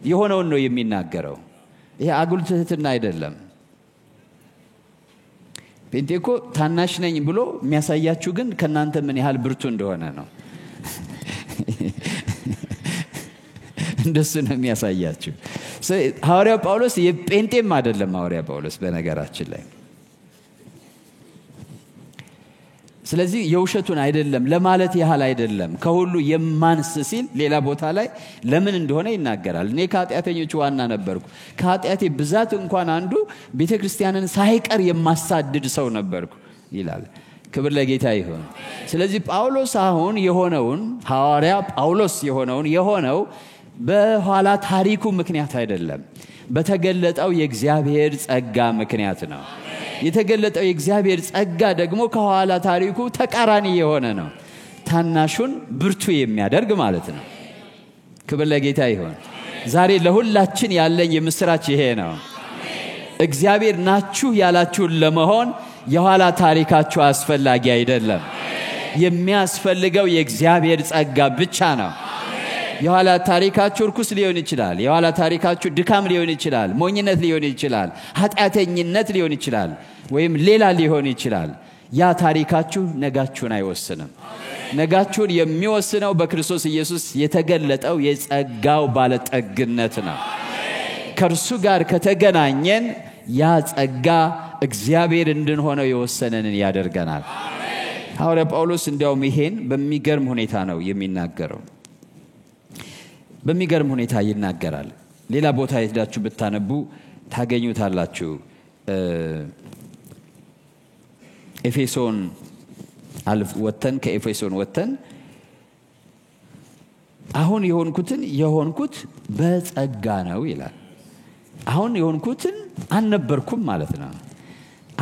Speaker 1: የሆነውን ነው የሚናገረው። ይሄ አጉል ትህትና አይደለም። ጴንጤ እኮ ታናሽ ነኝ ብሎ የሚያሳያችሁ ግን ከናንተ ምን ያህል ብርቱ እንደሆነ ነው። እንደሱ ነው የሚያሳያችሁ። ሐዋርያው ጳውሎስ የጴንጤም አይደለም። ሐዋርያው ጳውሎስ በነገራችን ላይ ስለዚህ የውሸቱን አይደለም ለማለት ያህል አይደለም። ከሁሉ የማንስ ሲል ሌላ ቦታ ላይ ለምን እንደሆነ ይናገራል። እኔ ከኃጢአተኞች ዋና ነበርኩ፣ ከኃጢአቴ ብዛት እንኳን አንዱ ቤተክርስቲያንን ሳይቀር የማሳድድ ሰው ነበርኩ ይላል። ክብር ለጌታ ይሁን። ስለዚህ ጳውሎስ አሁን የሆነውን ሐዋርያ ጳውሎስ የሆነውን የሆነው በኋላ ታሪኩ ምክንያት አይደለም፣ በተገለጠው የእግዚአብሔር ጸጋ ምክንያት ነው። የተገለጠው የእግዚአብሔር ጸጋ ደግሞ ከኋላ ታሪኩ ተቃራኒ የሆነ ነው። ታናሹን ብርቱ የሚያደርግ ማለት ነው። ክብር ለጌታ ይሁን። ዛሬ ለሁላችን ያለኝ የምስራች ይሄ ነው። እግዚአብሔር ናችሁ ያላችሁን ለመሆን የኋላ ታሪካችሁ አስፈላጊ አይደለም። የሚያስፈልገው የእግዚአብሔር ጸጋ ብቻ ነው። የኋላ ታሪካችሁ ርኩስ ሊሆን ይችላል። የኋላ ታሪካችሁ ድካም ሊሆን ይችላል፣ ሞኝነት ሊሆን ይችላል፣ ኃጢአተኝነት ሊሆን ይችላል፣ ወይም ሌላ ሊሆን ይችላል። ያ ታሪካችሁ ነጋችሁን አይወስንም። ነጋችሁን የሚወስነው በክርስቶስ ኢየሱስ የተገለጠው የጸጋው ባለጠግነት ነው። ከእርሱ ጋር ከተገናኘን ያ ጸጋ እግዚአብሔር እንድንሆነው የወሰነንን ያደርገናል። ሐዋርያ ጳውሎስ እንዲያውም ይሄን በሚገርም ሁኔታ ነው የሚናገረው። በሚገርም ሁኔታ ይናገራል። ሌላ ቦታ ሄዳችሁ ብታነቡ ታገኙታላችሁ። ኤፌሶን ወጥተን ከኤፌሶን ወጥተን አሁን የሆንኩትን የሆንኩት በጸጋ ነው ይላል። አሁን የሆንኩትን አልነበርኩም ማለት ነው።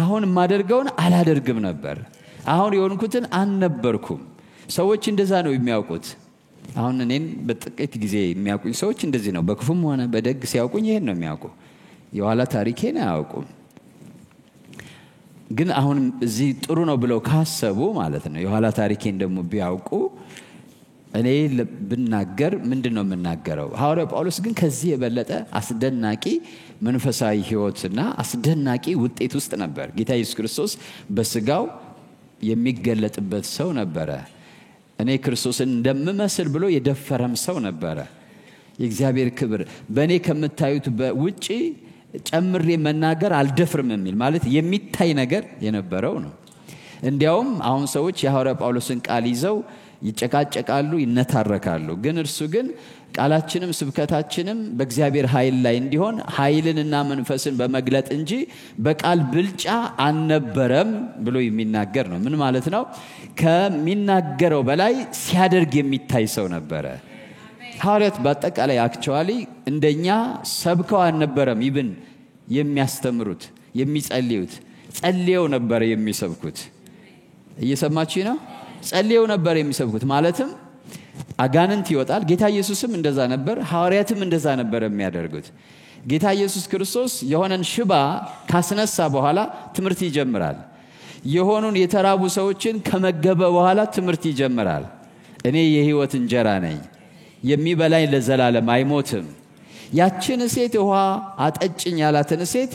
Speaker 1: አሁን የማደርገውን አላደርግም ነበር። አሁን የሆንኩትን አልነበርኩም። ሰዎች እንደዛ ነው የሚያውቁት። አሁን እኔን በጥቂት ጊዜ የሚያውቁኝ ሰዎች እንደዚህ ነው። በክፉም ሆነ በደግ ሲያውቁኝ ይሄን ነው የሚያውቁ። የኋላ ታሪኬን አያውቁም። ግን አሁን እዚህ ጥሩ ነው ብለው ካሰቡ ማለት ነው የኋላ ታሪኬን ደግሞ ቢያውቁ እኔ ብናገር ምንድነው የምናገረው? ሐዋርያው ጳውሎስ ግን ከዚህ የበለጠ አስደናቂ መንፈሳዊ ሕይወትና አስደናቂ ውጤት ውስጥ ነበር። ጌታ ኢየሱስ ክርስቶስ በስጋው የሚገለጥበት ሰው ነበረ። እኔ ክርስቶስን እንደምመስል ብሎ የደፈረም ሰው ነበረ። የእግዚአብሔር ክብር በእኔ ከምታዩት ውጪ ጨምሬ መናገር አልደፍርም የሚል ማለት የሚታይ ነገር የነበረው ነው። እንዲያውም አሁን ሰዎች የሐዋርያው ጳውሎስን ቃል ይዘው ይጨቃጨቃሉ፣ ይነታረካሉ። ግን እርሱ ግን ቃላችንም ስብከታችንም በእግዚአብሔር ኃይል ላይ እንዲሆን ኃይልንና መንፈስን በመግለጥ እንጂ በቃል ብልጫ አልነበረም ብሎ የሚናገር ነው። ምን ማለት ነው? ከሚናገረው በላይ ሲያደርግ የሚታይ ሰው ነበረ። ሐዋርያት በአጠቃላይ actually እንደኛ ሰብከው አልነበረም። ይብን የሚያስተምሩት የሚጸልዩት ጸልየው ነበር የሚሰብኩት። እየሰማችሁ ነው? ጸልየው ነበር የሚሰብኩት። ማለትም አጋንንት ይወጣል። ጌታ ኢየሱስም እንደዛ ነበር፣ ሐዋርያትም እንደዛ ነበር የሚያደርጉት። ጌታ ኢየሱስ ክርስቶስ የሆነን ሽባ ካስነሳ በኋላ ትምህርት ይጀምራል። የሆኑን የተራቡ ሰዎችን ከመገበ በኋላ ትምህርት ይጀምራል። እኔ የሕይወት እንጀራ ነኝ፣ የሚበላኝ ለዘላለም አይሞትም። ያችን ሴት ውሃ አጠጭኝ ያላትን ሴት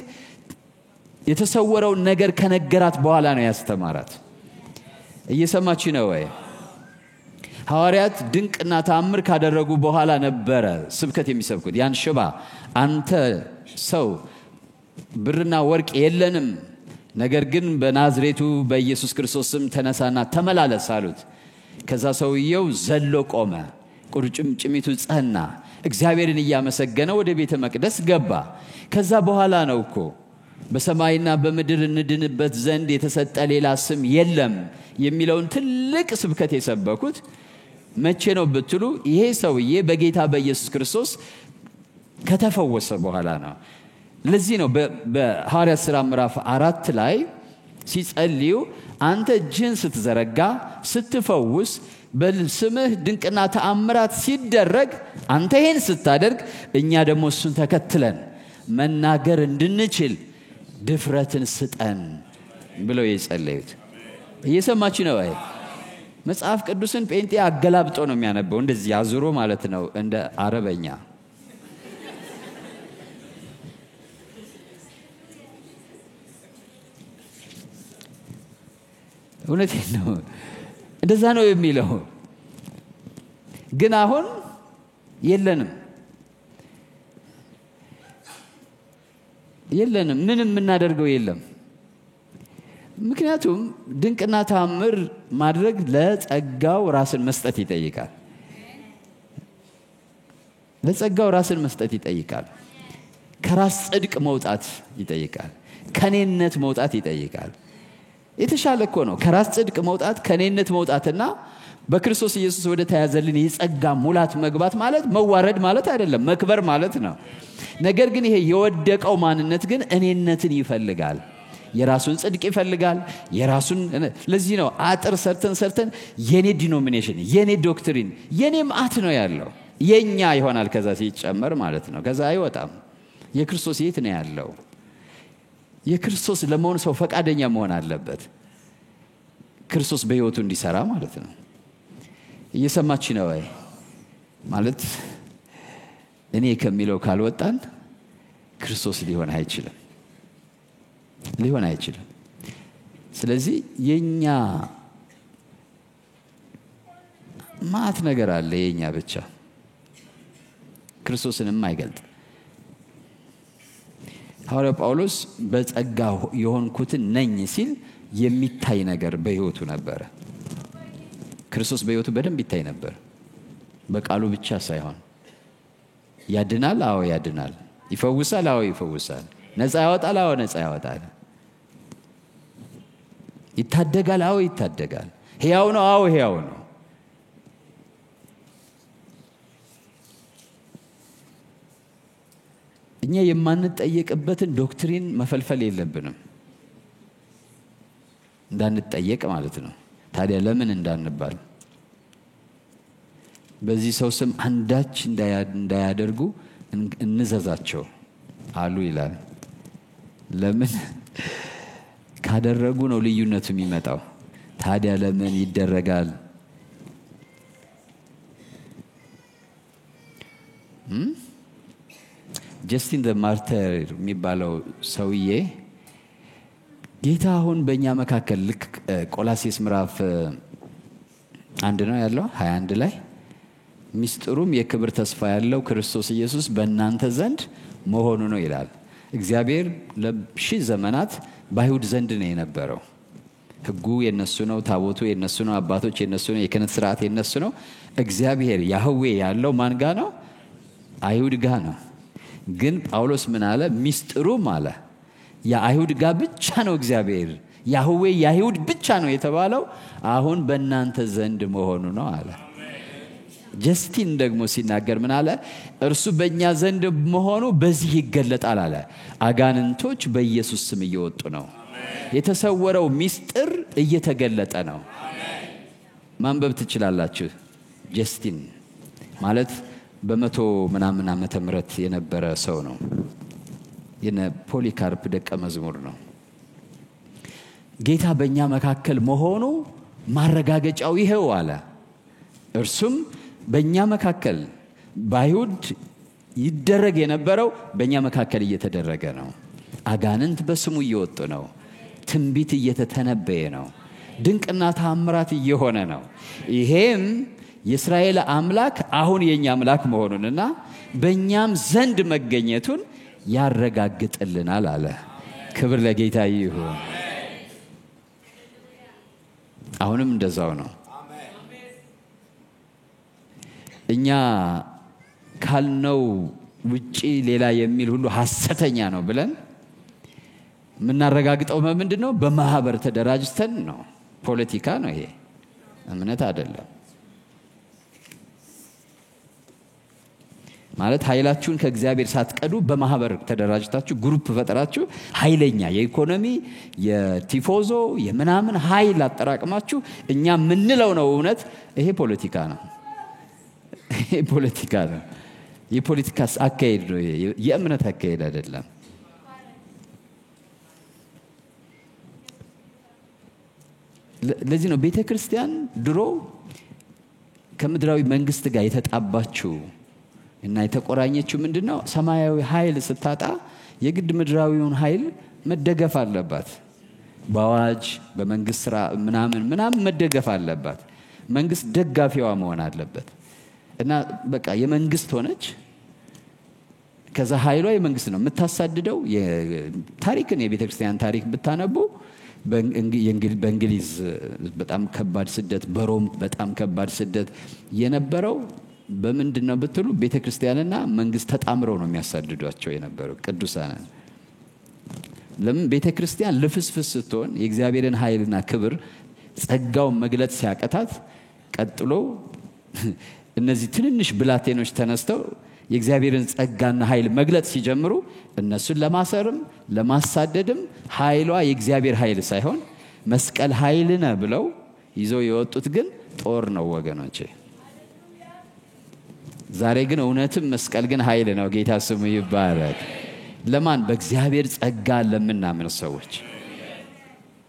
Speaker 1: የተሰወረውን ነገር ከነገራት በኋላ ነው ያስተማራት። እየሰማችሁ ነው ወይ? ሐዋርያት ድንቅና ተአምር ካደረጉ በኋላ ነበረ ስብከት የሚሰብኩት። ያን ሽባ አንተ ሰው ብርና ወርቅ የለንም፣ ነገር ግን በናዝሬቱ በኢየሱስ ክርስቶስ ስም ተነሳና ተመላለስ አሉት። ከዛ ሰውየው ዘሎ ቆመ፣ ቁርጭምጭሚቱ ጸና፣ እግዚአብሔርን እያመሰገነ ወደ ቤተ መቅደስ ገባ። ከዛ በኋላ ነው እኮ በሰማይና በምድር እንድንበት ዘንድ የተሰጠ ሌላ ስም የለም የሚለውን ትልቅ ስብከት የሰበኩት። መቼ ነው ብትሉ ይሄ ሰውዬ በጌታ በኢየሱስ ክርስቶስ ከተፈወሰ በኋላ ነው። ለዚህ ነው በሐዋርያት ሥራ ምዕራፍ 4 ላይ ሲጸልዩ አንተ እጅህን ስትዘረጋ ስትፈውስ በስምህ ድንቅና ተአምራት ሲደረግ አንተ ይሄን ስታደርግ እኛ ደግሞ እሱን ተከትለን መናገር እንድንችል ድፍረትን ስጠን ብለው የጸለዩት። እየሰማችሁ ነው ወይ? መጽሐፍ ቅዱስን ጴንጤ አገላብጦ ነው የሚያነበው፣ እንደዚህ አዙሮ ማለት ነው፣ እንደ አረበኛ። እውነቴን ነው፣ እንደዛ ነው የሚለው። ግን አሁን የለንም የለንም፣ ምንም የምናደርገው የለም። ምክንያቱም ድንቅና ተአምር ማድረግ ለጸጋው ራስን መስጠት ይጠይቃል። ለጸጋው ራስን መስጠት ይጠይቃል። ከራስ ጽድቅ መውጣት ይጠይቃል። ከኔነት መውጣት ይጠይቃል። የተሻለ እኮ ነው ከራስ ጽድቅ መውጣት፣ ከኔነት መውጣትና በክርስቶስ ኢየሱስ ወደ ተያዘልን የጸጋ ሙላት መግባት ማለት መዋረድ ማለት አይደለም፣ መክበር ማለት ነው። ነገር ግን ይሄ የወደቀው ማንነት ግን እኔነትን ይፈልጋል። የራሱን ጽድቅ ይፈልጋል። የራሱን ለዚህ ነው አጥር ሰርተን ሰርተን የኔ denomination፣ የኔ doctrine፣ የኔ ማአት ነው ያለው። የኛ ይሆናል ከዛ ሲጨመር ማለት ነው። ከዛ አይወጣም። የክርስቶስ የት ነው ያለው? የክርስቶስ ለመሆን ሰው ፈቃደኛ መሆን አለበት። ክርስቶስ በሕይወቱ እንዲሰራ ማለት ነው። እየሰማችሁ ነው ወይ? ማለት እኔ ከሚለው ካልወጣን ክርስቶስ ሊሆን አይችልም፣ ሊሆን አይችልም። ስለዚህ የኛ ማት ነገር አለ የኛ ብቻ ክርስቶስን የማይገልጥ። ሐዋርያው ጳውሎስ በጸጋ የሆንኩትን ነኝ ሲል የሚታይ ነገር በሕይወቱ ነበረ። ክርስቶስ በሕይወቱ በደንብ ይታይ ነበር። በቃሉ ብቻ ሳይሆን ያድናል፣ አዎ ያድናል። ይፈውሳል፣ አዎ ይፈውሳል። ነፃ ያወጣል፣ አዎ ነፃ ያወጣል። ይታደጋል፣ አዎ ይታደጋል። ሕያው ነው፣ አዎ ሕያው ነው። እኛ የማንጠየቅበትን doctrine መፈልፈል የለብንም። እንዳንጠየቅ ማለት ነው። ታዲያ ለምን እንዳንባል በዚህ ሰው ስም አንዳች እንዳያደርጉ እንዘዛቸው አሉ ይላል። ለምን ካደረጉ ነው ልዩነቱ የሚመጣው። ታዲያ ለምን ይደረጋል? Justin the Martyr የሚባለው ሰውዬ ጌታ አሁን በእኛ መካከል ልክ ቆላሴስ ምዕራፍ 1 ነው ያለው 21 ላይ ሚስጥሩም የክብር ተስፋ ያለው ክርስቶስ ኢየሱስ በእናንተ ዘንድ መሆኑ ነው ይላል። እግዚአብሔር ለሺህ ዘመናት በአይሁድ ዘንድ ነው የነበረው። ሕጉ የነሱ ነው፣ ታቦቱ የነሱ ነው፣ አባቶች የነሱ ነው፣ የክህነት ስርዓት የነሱ ነው። እግዚአብሔር ያህዌ ያለው ማን ጋ ነው? አይሁድ ጋ ነው። ግን ጳውሎስ ምን አለ? ሚስጥሩም አለ የአይሁድ ጋር ብቻ ነው እግዚአብሔር ያህዌ የአይሁድ ብቻ ነው የተባለው አሁን በእናንተ ዘንድ መሆኑ ነው አለ። ጀስቲን ደግሞ ሲናገር ምን አለ? እርሱ በእኛ ዘንድ መሆኑ በዚህ ይገለጣል አለ። አጋንንቶች በኢየሱስ ስም እየወጡ ነው። የተሰወረው ሚስጥር እየተገለጠ ነው። ማንበብ ትችላላችሁ። ጀስቲን ማለት በመቶ ምናምን ዓመተ ምህረት የነበረ ሰው ነው። የነ ፖሊካርፕ ደቀ መዝሙር ነው። ጌታ በእኛ መካከል መሆኑ ማረጋገጫው ይሄው አለ። እርሱም በእኛ መካከል በአይሁድ ይደረግ የነበረው በእኛ መካከል እየተደረገ ነው። አጋንንት በስሙ እየወጡ ነው። ትንቢት እየተተነበየ ነው። ድንቅና ታምራት እየሆነ ነው። ይሄም የእስራኤል አምላክ አሁን የኛ አምላክ መሆኑንና በእኛም ዘንድ መገኘቱን ያረጋግጥልናል አለ። ክብር ለጌታ ይሁን። አሁንም እንደዛው ነው። እኛ ካልነው ውጪ ሌላ የሚል ሁሉ ሐሰተኛ ነው ብለን የምናረጋግጠው ምንድን ነው? በማህበር ተደራጅተን ነው። ፖለቲካ ነው ይሄ፣ እምነት አይደለም። ማለት ኃይላችሁን ከእግዚአብሔር ሳትቀዱ በማህበር ተደራጅታችሁ group ፈጥራችሁ ኃይለኛ የኢኮኖሚ የቲፎዞ የምናምን ኃይል አጠራቅማችሁ እኛ የምንለው ነው እውነት። ይሄ ፖለቲካ ነው። ይሄ ፖለቲካ ነው። የፖለቲካ አካሄድ ነው። የእምነት አካሄድ አይደለም። ለዚህ ነው ቤተክርስቲያን ድሮ ከምድራዊ መንግስት ጋር የተጣባችው እና የተቆራኘችው። ምንድነው? ሰማያዊ ኃይል ስታጣ የግድ ምድራዊውን ኃይል መደገፍ አለባት። በአዋጅ በመንግስት ስራ ምናምን ምናምን መደገፍ አለባት። መንግስት ደጋፊዋ መሆን አለበት። እና በቃ የመንግስት ሆነች። ከዛ ኃይሏ የመንግስት ነው። የምታሳድደው ታሪክን የቤተክርስቲያን ታሪክ ብታነቡ በእንግሊዝ በጣም ከባድ ስደት፣ በሮም በጣም ከባድ ስደት የነበረው በምንድን ነው ብትሉ ቤተክርስቲያንና መንግስት ተጣምረው ነው የሚያሳድዷቸው የነበረው ቅዱሳንን። ለምን? ቤተክርስቲያን ልፍስፍስ ስትሆን የእግዚአብሔርን ኃይልና ክብር ጸጋውን መግለጽ ሲያቀታት፣ ቀጥሎ እነዚህ ትንንሽ ብላቴኖች ተነስተው የእግዚአብሔርን ጸጋና ኃይል መግለጽ ሲጀምሩ እነሱን ለማሰርም ለማሳደድም ኃይሏ የእግዚአብሔር ኃይል ሳይሆን መስቀል ኃይልነ ብለው ይዘው የወጡት ግን ጦር ነው ወገኖቼ። ዛሬ ግን እውነትም መስቀል ግን ኃይል ነው። ጌታ ስሙ ይባረክ። ለማን? በእግዚአብሔር ጸጋ ለምናምን ሰዎች፣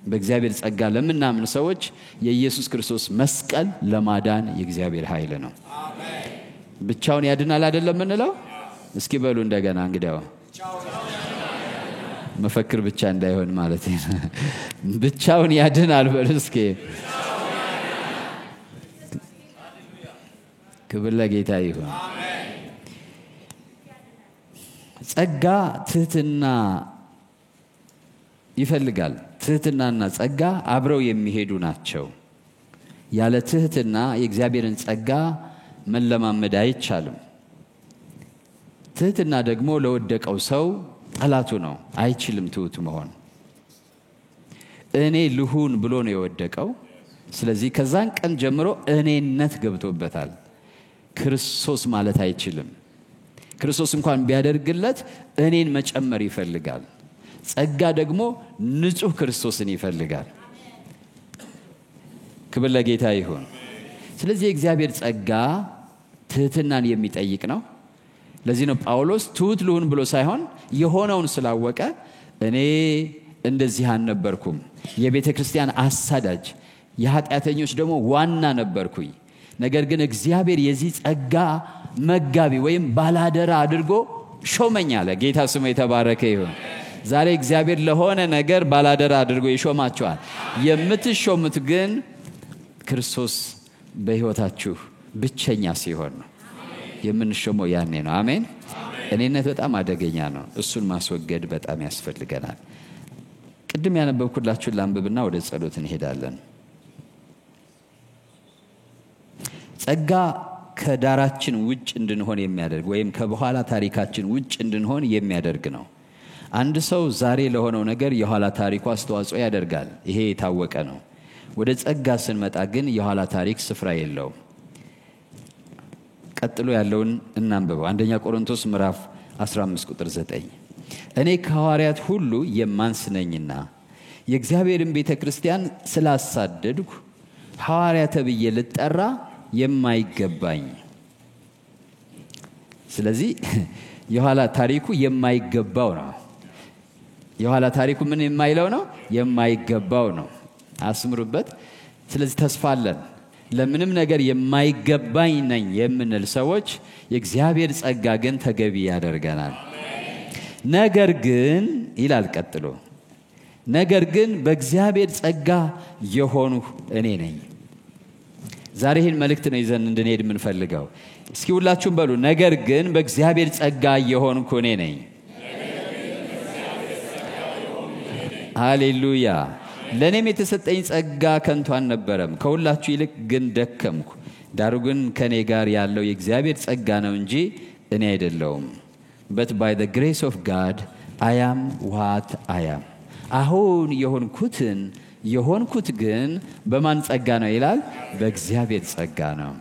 Speaker 1: በእግዚአብሔር ጸጋ ለምናምን ሰዎች የኢየሱስ ክርስቶስ መስቀል ለማዳን የእግዚአብሔር ኃይል ነው። ብቻውን ያድናል አይደለም የምንለው? እስኪ በሉ እንደገና። እንግዲያው መፈክር ብቻ እንዳይሆን ማለት ነው። ብቻውን ያድናል በሉ እስኪ። ክብር ለጌታ ይሁን። ጸጋ ትህትና ይፈልጋል። ትህትናና ጸጋ አብረው የሚሄዱ ናቸው። ያለ ትህትና የእግዚአብሔርን ጸጋ መለማመድ አይቻልም። ትህትና ደግሞ ለወደቀው ሰው ጠላቱ ነው። አይችልም ትሁት መሆን። እኔ ልሁን ብሎ ነው የወደቀው። ስለዚህ ከዛን ቀን ጀምሮ እኔነት ገብቶበታል። ክርስቶስ ማለት አይችልም። ክርስቶስ እንኳን ቢያደርግለት እኔን መጨመር ይፈልጋል። ጸጋ ደግሞ ንጹህ ክርስቶስን ይፈልጋል። ክብር ለጌታ ይሁን። ስለዚህ የእግዚአብሔር ጸጋ ትህትናን የሚጠይቅ ነው። ለዚህ ነው ጳውሎስ ትሁት ልሁን ብሎ ሳይሆን የሆነውን ስላወቀ እኔ እንደዚህ አልነበርኩም፣ የቤተ ክርስቲያን አሳዳጅ፣ የኃጢአተኞች ደግሞ ዋና ነበርኩኝ። ነገር ግን እግዚአብሔር የዚህ ጸጋ መጋቢ ወይም ባላደራ አድርጎ ሾመኝ አለ። ጌታ ስሙ የተባረከ ይሁን። ዛሬ እግዚአብሔር ለሆነ ነገር ባላደራ አድርጎ ይሾማችኋል። የምትሾሙት ግን ክርስቶስ በሕይወታችሁ ብቸኛ ሲሆን ነው። የምንሾመው ያኔ ነው። አሜን። እኔነት በጣም አደገኛ ነው። እሱን ማስወገድ በጣም ያስፈልገናል። ቅድም ያነበብኩላችሁን ላንብብና ወደ ጸሎት እንሄዳለን። ጸጋ ከዳራችን ውጭ እንድንሆን የሚያደርግ ወይም ከበኋላ ታሪካችን ውጭ እንድንሆን የሚያደርግ ነው። አንድ ሰው ዛሬ ለሆነው ነገር የኋላ ታሪኩ አስተዋጽኦ ያደርጋል። ይሄ የታወቀ ነው። ወደ ጸጋ ስንመጣ ግን የኋላ ታሪክ ስፍራ የለውም። ቀጥሎ ያለውን እናንብበው። አንደኛ ቆሮንቶስ ምዕራፍ 15 ቁጥር 9 እኔ ከሐዋርያት ሁሉ የማንስ ነኝና የእግዚአብሔርን ቤተክርስቲያን ስላሳደድኩ ሐዋርያ ተብዬ ልጠራ የማይገባኝ። ስለዚህ የኋላ ታሪኩ የማይገባው ነው። የኋላ ታሪኩ ምን የማይለው ነው? የማይገባው ነው። አስምሩበት። ስለዚህ ተስፋ አለን። ለምንም ነገር የማይገባኝ ነኝ የምንል ሰዎች የእግዚአብሔር ጸጋ ግን ተገቢ ያደርገናል። ነገር ግን ይላል ቀጥሎ፣ ነገር ግን በእግዚአብሔር ጸጋ የሆንሁ እኔ ነኝ። ዛሬ ይህን መልእክት ነው ይዘን እንድንሄድ የምንፈልገው። እስኪ ሁላችሁም በሉ፣ ነገር ግን በእግዚአብሔር ጸጋ የሆንኩ እኔ ነኝ። ሃሌሉያ። ለኔም የተሰጠኝ ጸጋ ከንቱ አልነበረም፣ ከሁላችሁ ይልቅ ግን ደከምኩ። ዳሩ ግን ከኔ ጋር ያለው የእግዚአብሔር ጸጋ ነው እንጂ እኔ አይደለሁም። But by the grace of God I am what I am። አሁን የሆንኩትን የሆንኩት ግን በማን ጸጋ ነው ይላል? በእግዚአብሔር ጸጋ ነው።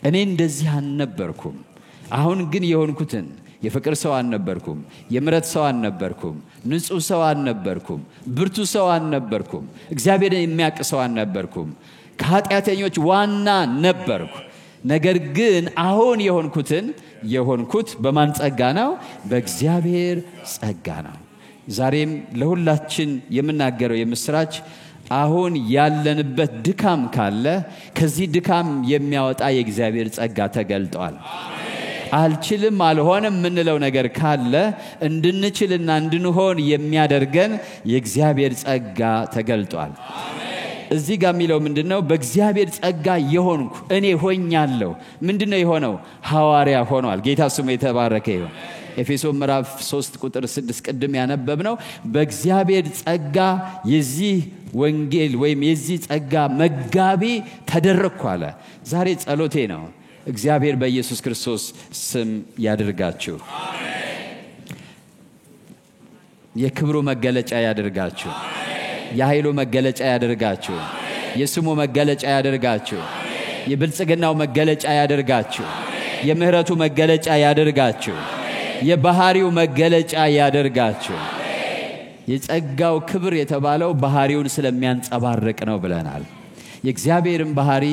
Speaker 1: እኔ እንደዚህ አልነበርኩም። አሁን ግን የሆንኩትን የፍቅር ሰው አልነበርኩም፣ የምሕረት ሰው አልነበርኩም፣ ንጹህ ሰው አልነበርኩም፣ ብርቱ ሰው አልነበርኩም፣ እግዚአብሔርን የሚያውቅ ሰው አልነበርኩም፣ ከኃጢአተኞች ዋና ነበርኩ። ነገር ግን አሁን የሆንኩትን የሆንኩት በማን ጸጋ ነው? በእግዚአብሔር ጸጋ ነው። ዛሬም ለሁላችን የምናገረው የምስራች አሁን ያለንበት ድካም ካለ ከዚህ ድካም የሚያወጣ የእግዚአብሔር ጸጋ ተገልጧል። አልችልም አልሆንም የምንለው ነገር ካለ እንድንችልና እንድንሆን የሚያደርገን የእግዚአብሔር ጸጋ ተገልጧል። እዚህ ጋር የሚለው ምንድነው? በእግዚአብሔር ጸጋ የሆንኩ እኔ ሆኛለሁ። ምንድነው የሆነው? ሐዋርያ ሆኗል። ጌታ ስሙ የተባረከ ይሁን። ኤፌሶን ምዕራፍ 3 ቁጥር 6 ቅድም ያነበብነው በእግዚአብሔር ጸጋ የዚህ ወንጌል ወይም የዚህ ጸጋ መጋቢ ተደረግኩ አለ። ዛሬ ጸሎቴ ነው እግዚአብሔር በኢየሱስ ክርስቶስ ስም ያድርጋችሁ። የክብሩ መገለጫ ያድርጋችሁ። የኃይሉ መገለጫ ያድርጋችሁ። የስሙ መገለጫ ያድርጋችሁ። የብልጽግናው መገለጫ ያድርጋችሁ። የምህረቱ መገለጫ ያድርጋችሁ። የባህሪው መገለጫ ያድርጋችሁ። የጸጋው ክብር የተባለው ባህሪውን ስለሚያንጸባርቅ ነው ብለናል። የእግዚአብሔርን ባህሪ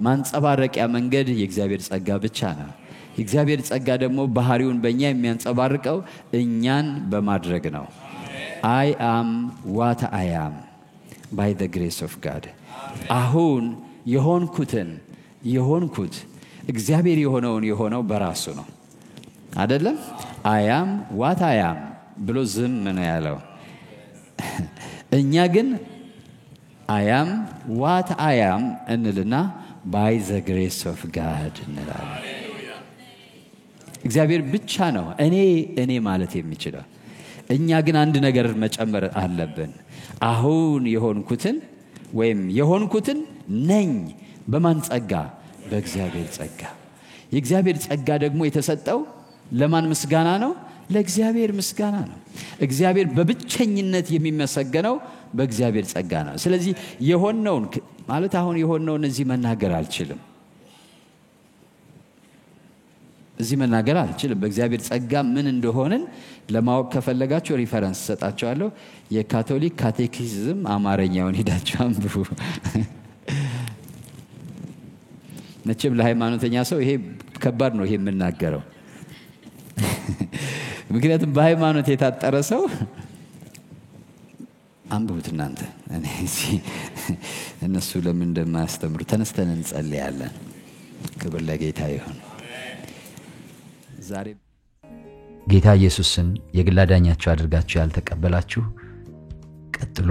Speaker 1: ማንጸባረቂያ መንገድ የእግዚአብሔር ጸጋ ብቻ ነው። የእግዚአብሔር ጸጋ ደግሞ ባህሪውን በእኛ የሚያንጸባርቀው እኛን በማድረግ ነው። I am what I am by the grace of God። አሁን የሆንኩትን የሆንኩት እግዚአብሔር የሆነውን የሆነው በራሱ ነው አይደለም። I am what I am ብሎ ዝም ነው ያለው። እኛ ግን I am what I am እንልና by the grace of God እንላለን። እግዚአብሔር ብቻ ነው እኔ እኔ ማለት የሚችለው። እኛ ግን አንድ ነገር መጨመር አለብን። አሁን የሆንኩትን ወይም የሆንኩትን ነኝ በማን ጸጋ? በእግዚአብሔር ጸጋ። የእግዚአብሔር ጸጋ ደግሞ የተሰጠው ለማን ምስጋና ነው? ለእግዚአብሔር ምስጋና ነው። እግዚአብሔር በብቸኝነት የሚመሰገነው በእግዚአብሔር ጸጋ ነው። ስለዚህ የሆነውን ማለት አሁን የሆነውን እዚህ መናገር አልችልም። እዚህ መናገር አልችልም። በእግዚአብሔር ጸጋ ምን እንደሆንን ለማወቅ ከፈለጋችሁ reference እሰጣችኋለሁ። የካቶሊክ catechism አማርኛውን ሄዳችሁ አንብቡ። መቼም ለሃይማኖተኛ ሰው ይሄ ከባድ ነው ይሄ የምናገረው። ምክንያቱም በሃይማኖት የታጠረ ሰው አንብቡት እናንተ። እኔ እነሱ ለምን እንደማያስተምሩ። ተነስተን እንጸልያለን። ክብር ለጌታ ይሁን። ዛሬ ጌታ ኢየሱስን የግል አዳኛችሁ አድርጋችሁ ያልተቀበላችሁ ቀጥሎ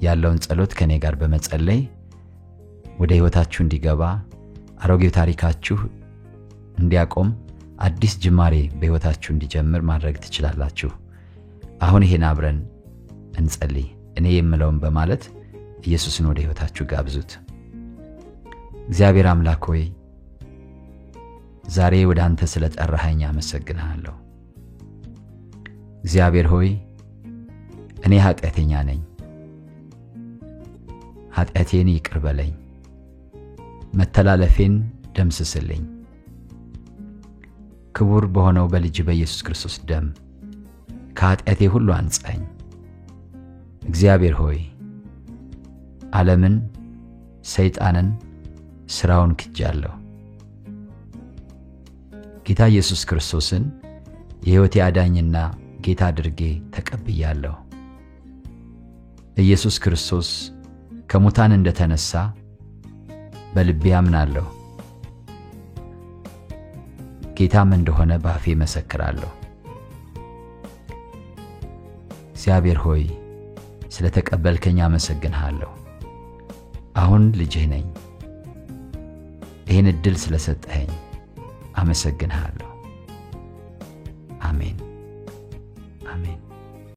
Speaker 1: ያለውን ጸሎት ከኔ ጋር በመጸለይ ወደ ህይወታችሁ እንዲገባ፣ አሮጌው ታሪካችሁ እንዲያቆም፣ አዲስ ጅማሬ በህይወታችሁ እንዲጀምር ማድረግ ትችላላችሁ። አሁን ይሄን አብረን እንጸልይ። እኔ የምለውን በማለት ኢየሱስን ወደ ህይወታችሁ ጋብዙት። እግዚአብሔር አምላክ ሆይ፣ ዛሬ ወደ አንተ ስለጠራኸኝ አመሰግንሃለሁ። እግዚአብሔር ሆይ፣ እኔ ኃጢአተኛ ነኝ። ኃጢአቴን ይቅር በለኝ፣ መተላለፌን ደምስስልኝ። ክቡር በሆነው በልጅ በኢየሱስ ክርስቶስ ደም ከኃጢአቴ ሁሉ አንጻኝ። እግዚአብሔር ሆይ፣ ዓለምን፣ ሰይጣንን፣ ስራውን ክጃለሁ። ጌታ ኢየሱስ ክርስቶስን የሕይወቴ አዳኝና ጌታ አድርጌ ተቀብያለሁ። ኢየሱስ ክርስቶስ ከሙታን እንደተነሳ በልቤ አምናለሁ። ጌታም እንደሆነ በአፌ መሰክራለሁ። እግዚአብሔር ሆይ፣ ስለተቀበልከኝ አመሰግንሃለሁ። አሁን ልጅህ ነኝ። ይህን እድል ስለሰጠኸኝ አመሰግንሃለሁ።